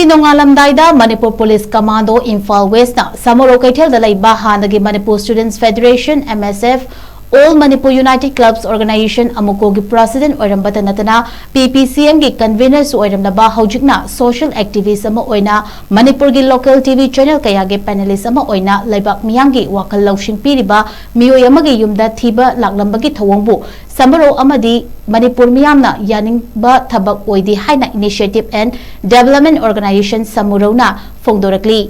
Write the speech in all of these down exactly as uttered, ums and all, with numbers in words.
ꯅꯣꯡꯉꯥꯜꯂꯝꯗꯥꯏꯗ Manipur police commando Imphal ꯋꯦꯁꯅ ꯁꯃꯨꯔꯧ ꯀꯩꯊꯦꯜꯗ ꯂꯩꯕ ꯍꯥꯟꯅꯒꯤ Manipur students federation, M S F, all Manipur united clubs organisation, ꯑꯃꯨꯀꯣꯒꯤ ꯄ꯭ꯔꯁꯤꯗꯦꯟꯠ ꯑꯣꯏꯔꯝꯕꯇ ꯅꯠꯇꯅ ꯄꯤ ꯄꯤ ꯁꯤ ꯑꯦꯝꯒꯤ ꯀꯟꯚꯤꯅꯔꯁꯨ ꯑꯣꯏꯔꯝꯂꯕ, ꯍꯧꯖꯤꯛꯅ ꯁꯣꯁꯤꯌꯦꯜ ꯑꯦꯛꯇꯤꯚꯤꯁ꯭ꯠ ꯑꯃ ꯑꯣꯏꯅ ꯃꯅꯤꯄꯨꯔꯒꯤ ꯂꯣꯀꯦꯜ ꯇꯤ ꯚꯤ ꯆꯦꯅꯦꯜ ꯀꯌꯥꯒꯤ ꯄꯦꯅꯦꯂꯤꯁ꯭ꯠ ꯑꯃ ꯑꯣꯏꯅ ꯂꯩꯕꯥꯛ ꯃꯤꯌꯥꯝꯒꯤ ꯋꯥꯈꯜ ꯂꯧꯁꯤꯡ ꯄꯤꯔꯤꯕ ꯃꯤꯑꯣꯏ ꯑꯃꯒꯤ ꯌꯨꯝꯗ ꯊꯤꯕ ꯂꯥꯛꯂꯝꯕꯒꯤ ꯊꯧꯑꯣꯡꯕꯨ ꯁꯃꯨꯔꯧ ꯑꯃꯗꯤ ꯃꯅꯤꯄꯨꯔ ꯃꯤꯌꯥꯝꯅ ꯌꯥꯅꯤꯡꯕ ꯊꯕꯛ ꯑꯣꯏꯗꯦ ꯍꯥꯏꯅ ꯏꯅꯤꯁꯤꯌꯦꯇꯤꯚ ꯑꯦꯟ ꯗꯦꯕꯂꯞꯃꯦꯟꯠ ꯑꯣꯔꯒꯅꯥꯏꯖꯦꯁꯟ ꯁꯃꯨꯔꯧꯅ ꯐꯣꯡꯗꯣꯔꯛꯂꯤ꯫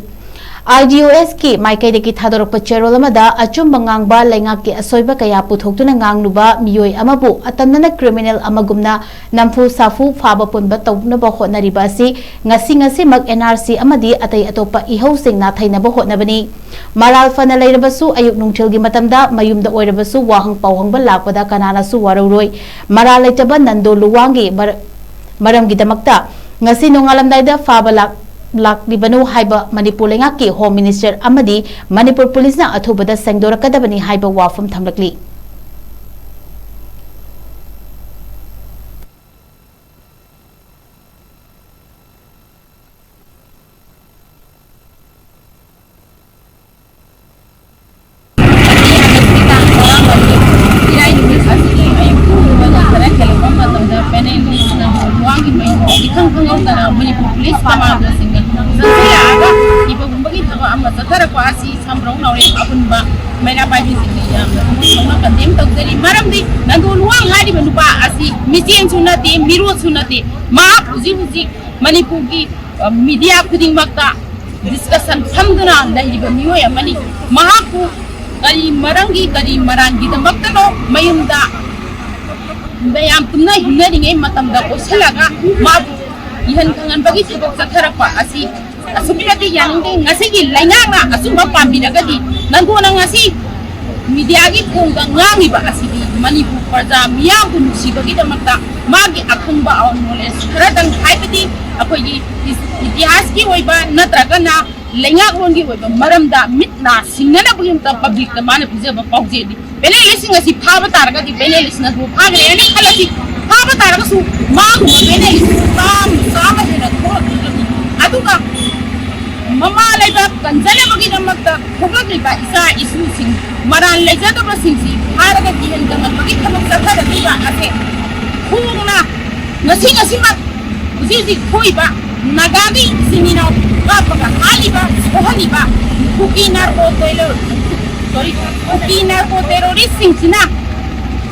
ꯑꯥꯏ ꯗꯤ ꯑꯣ ꯑꯦꯁꯀꯤ ꯃꯥꯏꯀꯩꯗꯒꯤ ꯊꯥꯗꯣꯔꯛꯄ ꯆꯦꯔꯣꯜ ꯑꯃꯗ ꯑꯆꯨꯝꯕ ꯉꯥꯡꯕ, ꯂꯩꯉꯥꯛꯀꯤ ꯑꯁꯣꯏꯕ ꯀꯌꯥ ꯄꯨꯊꯣꯛꯇꯨꯅ ꯉꯥꯡꯂꯨꯕ ꯃꯤꯑꯣꯏ ꯑꯃꯕꯨ ꯑꯇꯝꯅꯅ ꯀ꯭ꯔꯤꯃꯤꯅꯦꯜ ꯑꯃꯒꯨꯝꯅ ꯅꯝꯐꯨ ꯁꯥꯐꯨ ꯐꯥꯕ ꯄꯨꯟꯕ ꯇꯧꯅꯕ ꯍꯣꯠꯅꯔꯤꯕ ꯑꯁꯤ ꯉꯁꯤ ꯉꯁꯤꯃꯛ ꯑꯦꯟ ꯑꯥꯔ ꯁꯤ ꯑꯃꯗꯤ ꯑꯇꯩ ꯑꯇꯣꯞꯄ ꯏꯍꯧꯁꯤꯡ ꯅꯥꯊꯩꯅꯕ ꯍꯣꯠꯅꯕꯅꯤ꯫ ꯃꯔꯥꯜ ꯐꯅ ꯂꯩꯔꯕꯁꯨ ꯑꯌꯨꯛ ꯅꯨꯡꯊꯤꯜꯒꯤ ꯃꯇꯝꯗ ꯃꯌꯨꯝꯗ ꯑꯣꯏꯔꯕꯁꯨ ꯋꯥꯍꯪ ꯄꯥꯎꯍꯪꯕ ꯂꯥꯛꯄꯗ ꯀꯅꯥꯅꯁꯨ ꯋꯥꯔꯧꯔꯣꯏ꯫ ꯃꯔꯥꯜ ꯂꯩꯇꯕ ꯅꯟꯗꯣ ꯂꯨꯋꯥꯡꯒꯤ ꯃꯔ-, ꯃꯔꯝꯒꯤꯗꯃꯛꯇ ꯉꯁꯤ ꯅꯣꯡꯉꯥꯜꯂꯝꯗꯥꯏꯗ ꯐꯥꯕ ꯂꯥꯛ-, ꯂꯥꯛꯂꯤꯕꯅꯣ ꯍꯥꯏꯕ ꯃꯅꯤꯄꯨꯔ ꯂꯩꯉꯥꯛꯀꯤ ꯍꯣꯝ ꯃꯤꯅꯤꯁꯇꯔ ꯑꯃꯗꯤ ꯃꯅꯤꯄꯨꯔ ꯄꯨꯂꯤꯁꯅ ꯑꯊꯨꯕꯗ ꯁꯦꯡꯗꯣꯔꯛꯀꯗꯕꯅꯤ ꯍꯥꯏꯕ ꯋꯥꯐꯝ ꯊꯝꯂꯛꯂꯤ꯫ ꯏꯔꯥꯏ ꯅꯨꯃꯤꯠ ꯑꯁꯤꯒꯤ ꯑꯌꯨꯛ ꯄꯨꯡ ꯇꯔꯥ ꯍꯦꯜꯂꯛꯄ ꯃꯇꯝꯗ ꯄꯦꯅꯦꯜ ꯂꯤꯁꯅ ꯋꯥꯒꯤ ꯃꯌꯨꯝ ꯏꯈꯪ ꯈꯪꯍꯧꯗꯅ ꯃꯅꯤꯄꯨꯔ ꯄꯨꯂꯤꯁ ꯀꯃꯥꯟꯗꯣꯁꯤꯡꯅ ꯆꯪꯁꯤꯜꯂꯛꯑꯒ ꯊꯤꯕꯒꯨꯝꯕꯒꯤ ꯊꯕꯛ ꯑꯃ ꯆꯠꯊꯔꯛꯄ ꯑꯁꯤ ꯁꯝꯕ꯭ꯔꯧ ꯅꯥꯎꯔꯦꯝ ꯑꯄꯨꯟꯕ ꯃꯩꯔꯥ ꯄꯥꯏꯕꯤꯁꯤꯡꯅ ꯌꯥꯝꯅ ꯊꯃꯣꯏ ꯁꯣꯛꯅ ꯀꯟꯗꯦꯝ ꯇꯧꯖꯔꯤ꯫ ꯃꯔꯝꯗꯤ ꯅꯟꯗꯣ ꯂꯨꯋꯥꯡ ꯍꯥꯏꯔꯤꯕ ꯅꯨꯄꯥ ꯑꯁꯤ ꯃꯤꯆꯦꯟꯁꯨ ꯅꯠꯇꯦ, ꯃꯤꯔꯣꯠꯁꯨ ꯅꯠꯇꯦ꯫ ꯃꯍꯥꯛ ꯍꯧꯖꯤꯛ ꯍꯧꯖꯤꯛ ꯃꯅꯤꯄꯨꯔꯒꯤ, ꯑ, ꯃꯤꯗꯤꯌꯥ ꯈꯨꯗꯤꯡꯃꯛꯇ ꯗꯤꯁꯀꯁꯟ ꯐꯝꯗꯨꯅ ꯂꯩꯔꯤꯕ ꯃꯤꯑꯣꯏ ꯑꯃꯅꯤ꯫ ꯃꯍꯥꯛꯄꯨ ꯀꯔꯤ ꯃꯔꯝꯒꯤ, ꯀꯔꯤ ꯃꯔꯥꯟꯒꯤꯗꯃꯛꯇꯅꯣ ꯃꯌꯨꯝꯗ ꯃꯌꯥꯝ ꯇꯨꯝꯅ ꯍꯤꯞꯅꯔꯤꯉꯩ ꯃꯇꯝꯗ ꯀꯣꯏꯁꯤꯜꯂꯒ ꯃꯥꯕꯨ ꯏꯍꯟ ꯈꯪꯍꯟꯕꯒꯤ ꯊꯕꯛ ꯆꯠꯊꯔꯛꯄ ꯑꯁꯤ ꯑꯁꯨꯛꯀꯤ ꯃꯇꯤꯛ ꯌꯥꯅꯤꯡꯗꯦ꯫ ꯉꯁꯤꯒꯤ ꯂꯩꯉꯥꯛꯅ ꯑꯆꯨꯝꯕ ꯄꯥꯝꯕꯤꯔꯒꯗꯤ ꯅꯪꯒꯣꯅ ꯉꯁꯤ ꯃꯤꯗꯤꯌꯥꯒꯤ ꯈꯣꯡꯗ ꯉꯥꯡꯂꯤꯕ ꯑꯁꯤꯗꯤ ꯃꯅꯤꯄꯨꯔ ꯄ꯭ꯔꯖꯥ ꯃꯤꯌꯥꯝꯕꯨ ꯅꯨꯡꯁꯤꯕꯒꯤꯗꯃꯛꯇ ꯃꯥꯒꯤ ꯑꯈꯪꯕ ꯅꯣꯂꯦꯖ ꯈꯔꯗꯪ, ꯍꯥꯏꯕꯗꯤ ꯑꯩꯈꯣꯏꯒꯤ ꯏꯇꯤꯍꯥꯁꯀꯤ ꯑꯣꯏꯕ ꯅꯠꯇ꯭ꯔꯒꯅ ꯂꯩꯉꯥꯛꯂꯣꯟꯒꯤ ꯑꯣꯏꯕ ꯃꯔꯝꯗ ꯃꯤꯠ ꯅꯥ ꯁꯤꯡꯅꯅꯕꯒꯤꯗꯃꯛꯇ ꯄꯕ꯭ꯂꯤꯛꯇ ꯃꯥꯅ ꯄꯤꯖꯕ ꯄꯥꯎꯖꯦꯜꯅꯤ꯫ ꯄꯦꯅꯦꯂꯤꯁꯁꯤꯡ ꯑꯁꯤ ꯐꯥꯕ ꯇꯥꯔꯒꯗꯤ ꯄꯦꯅꯦꯂꯤꯁꯁꯤꯡ ꯑꯗꯨ ꯐꯥꯈ꯭ꯔꯦꯅ ꯈꯜꯂꯁꯤ꯫ ꯐꯥꯕ ꯇꯥꯔꯒꯁꯨ ꯃꯥꯒꯨꯝꯕ ꯄꯦꯅꯦꯂꯤꯁ ꯆꯥꯝꯃ, ꯆꯥꯝꯃ ꯍꯦꯟꯅ ꯊꯣꯛꯂꯛꯇ꯭ꯔꯒꯗꯤ ꯃꯃꯥ ꯂꯩꯕꯥꯛ ꯀꯟꯖꯅꯕꯒꯤꯗꯃꯛꯇ ꯊꯣꯛꯂꯛꯂꯤꯕ ꯏꯆꯥ ꯏꯁꯨꯁꯤꯡ, ꯃꯔꯥꯜ ꯂꯩꯖꯗꯕꯁꯤꯡꯁꯤ ꯐꯥꯔꯒ ꯀꯤꯍꯟ ꯈꯪꯍꯟꯕꯒꯤ ꯊꯕꯛ ꯆꯠꯊꯒꯗꯧꯔꯤꯕ ꯑꯁꯦ ꯈꯣꯡꯅ ꯉꯁꯤ ꯉꯁꯤꯃꯛ ꯍꯧꯖꯤꯛ ꯍꯧꯖꯤꯛ ꯊꯣꯛꯏꯕ ꯅꯥꯒꯥꯒꯤ ꯏꯆꯤꯟ ꯏꯅꯥꯎ ꯀꯥꯞꯄꯒ ꯍꯥꯠꯂꯤꯕ, ꯁꯣꯛꯍꯜꯂꯤꯕ ꯀꯨꯀꯤ ꯅꯥꯔꯀꯣ ꯇꯦꯔꯣ-, ꯁꯣꯔꯤ, ꯀꯨꯀꯤ ꯅꯥꯔꯀꯣ ꯇꯦꯔꯣꯔꯤꯁꯁꯤꯡꯁꯤꯅ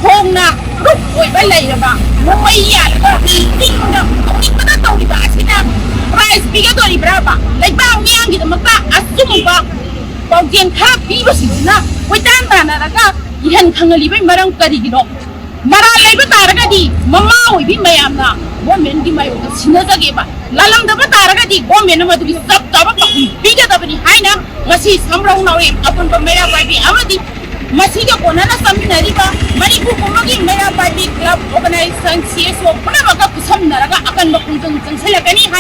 ꯈꯣꯡꯅ ꯄ꯭ꯔꯨꯐ ꯑꯣꯏꯕ ꯂꯩꯔꯕ ꯅꯣꯡꯃꯩ ꯌꯥꯜꯂꯒ ꯆꯤꯡꯗ ꯍꯧꯅꯤꯡꯕꯗ ꯇꯧꯔꯤꯕ ꯑꯁꯤꯅ ꯄ꯭ꯔꯥꯏꯖ ꯄꯤꯒꯗꯣꯔꯤꯕ꯭ꯔꯥꯕ? ꯂꯩꯕꯥꯛ ꯃꯤꯌꯥꯝꯒꯤꯗꯃꯛꯇ ꯑꯆꯨꯝꯕ ꯄꯥꯎꯖꯦꯜ ꯈꯔ ꯄꯤꯕꯁꯤꯡꯁꯤꯅ ꯀꯣꯏꯇꯥꯟ ꯇꯥꯟꯅꯔꯒ ꯏꯍꯟ ꯈꯪꯍꯜꯂꯤꯕꯒꯤ ꯃꯔꯝ ꯀꯔꯤꯒꯤꯅꯣ? ꯃꯔꯥꯜ ꯂꯩꯕ ꯇꯥꯔꯒꯗꯤ ꯃꯃꯥ ꯑꯣꯏꯕꯤ ꯃꯌꯥꯝꯅ ꯒꯣꯔꯃꯦꯟꯒꯤ ꯃꯥꯌꯣꯛꯇ ꯁꯤꯟꯅꯖꯒꯦꯕ, ꯂꯥꯜꯂꯝꯗꯕ ꯇꯥꯔꯒꯗꯤ ꯒꯣꯔꯃꯦꯟꯅ ꯃꯗꯨꯒꯤ ꯆꯞ ꯆꯥꯕ ꯄꯥꯎꯈꯨꯝ ꯄꯤꯒꯗꯕꯅꯤ ꯍꯥꯏꯅ ꯉꯁꯤ ꯁꯝꯔꯧ ꯅꯥꯎꯔꯦꯝ ꯑꯄꯨꯟꯕ ꯃꯩꯔꯥ ꯄꯥꯏꯕꯤ ꯑꯃꯗꯤ ꯃꯁꯤꯒ ꯀꯣꯟꯅꯅ ꯆꯪꯃꯤꯟꯅꯔꯤꯕ ꯃꯅꯤꯄꯨꯔ ꯄꯨꯝꯕꯒꯤ ꯃꯩꯔꯥ ꯄꯥꯏꯕꯤ ꯀ꯭ꯂꯕ, ꯑꯣꯔꯒꯅꯥꯏꯖꯦꯁꯟ, ꯁꯤ ꯑꯦꯁ ꯑꯣ ꯄꯨꯝꯅꯃꯛꯀ ꯈꯨꯠꯁꯝꯅꯔꯒ ꯑꯀꯟꯕ ꯈꯣꯡꯖꯪ ꯆꯪꯁꯤꯜꯂꯛꯀꯅꯤ ꯍꯥꯏꯕ